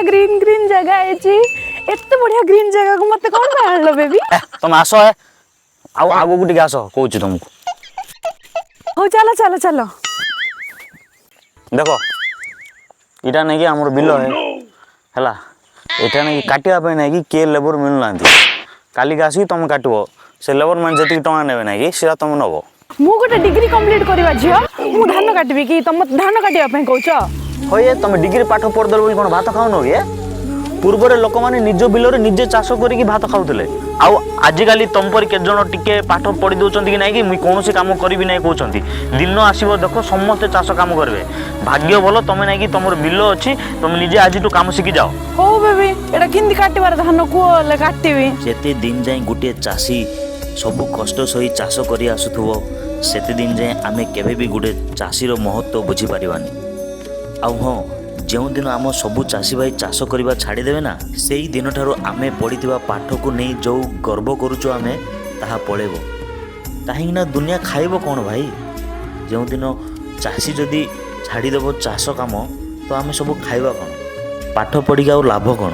Green green ଜାଗା ହେଇଛି। ଏତେ ବଢିଆ ଗ୍ରୀନ୍ ଜାଗାକୁ ମତେ କଣ ପାଇଁ ଆଣିଲ ବେବି? ଏ, ତମେ ଆସ ଏ, ଆଉ ଆଗକୁ ଟିକେ ଆସ, କହୁଛି ତମକୁ। ହଉ, ଚାଲ ଚାଲ ଚାଲ। ଦେଖ, ଏଇଟା ନାଇକି ଆମର ବିଲ ହେ ହେଲା। ଏଇଟା ନାଇକି କାଟିବା ପାଇଁ ନାଇକି କିଏ ଲେବର ମିଳୁନାହାନ୍ତି। କାଲିକି ଆସିକି ତମେ କାଟିବ। ସେ ଲେବର ମାନେ ଯେତିକି ଟଙ୍କା ନେବେ ନାଇକି, ସେଟା ତମେ ନେବ। ମୁଁ ଗୋଟେ ଡିଗ୍ରୀ କମ୍ପ୍ଲିଟ୍ କରିବା ଝିଅ, ମୁଁ ଧାନ କାଟିବି କି? ତମ ଧାନ କାଟିବା ପାଇଁ କହୁଛ? ହଇ ଏ, ତମେ ଡିଗ୍ରୀ ପାଠ ପଢିଦେଲ ବୋଲି କ'ଣ ଭାତ ଖାଉନ କି ଏ? ପୂର୍ବରେ ଲୋକମାନେ ନିଜ ବିଲରେ ନିଜେ ଚାଷ କରିକି ଭାତ ଖାଉଥିଲେ। ଆଉ ଆଜିକାଲି ତମ ପରି କେତେ ଜଣ ଟିକେ ପାଠ ପଢି ଦଉଛନ୍ତି କି ନାଇଁ କି ମୁଇଁ କୌଣସି କାମ କରିବି ନାହିଁ କହୁଛନ୍ତି। ଦିନ ଆସିବ ଦେଖ, ସମସ୍ତେ ଚାଷ କାମ କରିବେ। ଭାଗ୍ୟ ଭଲ ତମେ ନାଇକି ତମର ବିଲ ଅଛି, ତମେ ନିଜେ ଆଜିଠୁ କାମ ଶିଖି ଯାଅ। ହଉ ବେବି, ଏଇଟା କେମିତି କାଟିବାର ଧାନ କୁହ, ହେଲେ କାଟିବି। ଯେତେ ଦିନ ଯାଏଁ ଗୋଟିଏ ଚାଷୀ ସବୁ କଷ୍ଟ ସହି ଚାଷ କରି ଆସୁଥିବ, ସେତେ ଦିନ ଯାଏଁ ଆମେ କେବେ ବି ଗୋଟେ ଚାଷୀର ମହତ୍ତ୍ୱ ବୁଝିପାରିବାନି। ଆଉ ହଁ, ଯେଉଁଦିନ ଆମ ସବୁ ଚାଷୀ ଭାଇ ଚାଷ କରିବା ଛାଡ଼ିଦେବେ ନା, ସେଇ ଦିନଠାରୁ ଆମେ ପଢ଼ିଥିବା ପାଠକୁ ନେଇ ଯେଉଁ ଗର୍ବ କରୁଛୁ ଆମେ, ତାହା ପଳେଇବ। କାହିଁକି ନା ଦୁନିଆ ଖାଇବ କ'ଣ ଭାଇ? ଯେଉଁଦିନ ଚାଷୀ ଯଦି ଛାଡ଼ିଦେବ ଚାଷ କାମ, ତ ଆମେ ସବୁ ଖାଇବା କ'ଣ? ପାଠ ପଢ଼ିକି ଆଉ ଲାଭ କ'ଣ?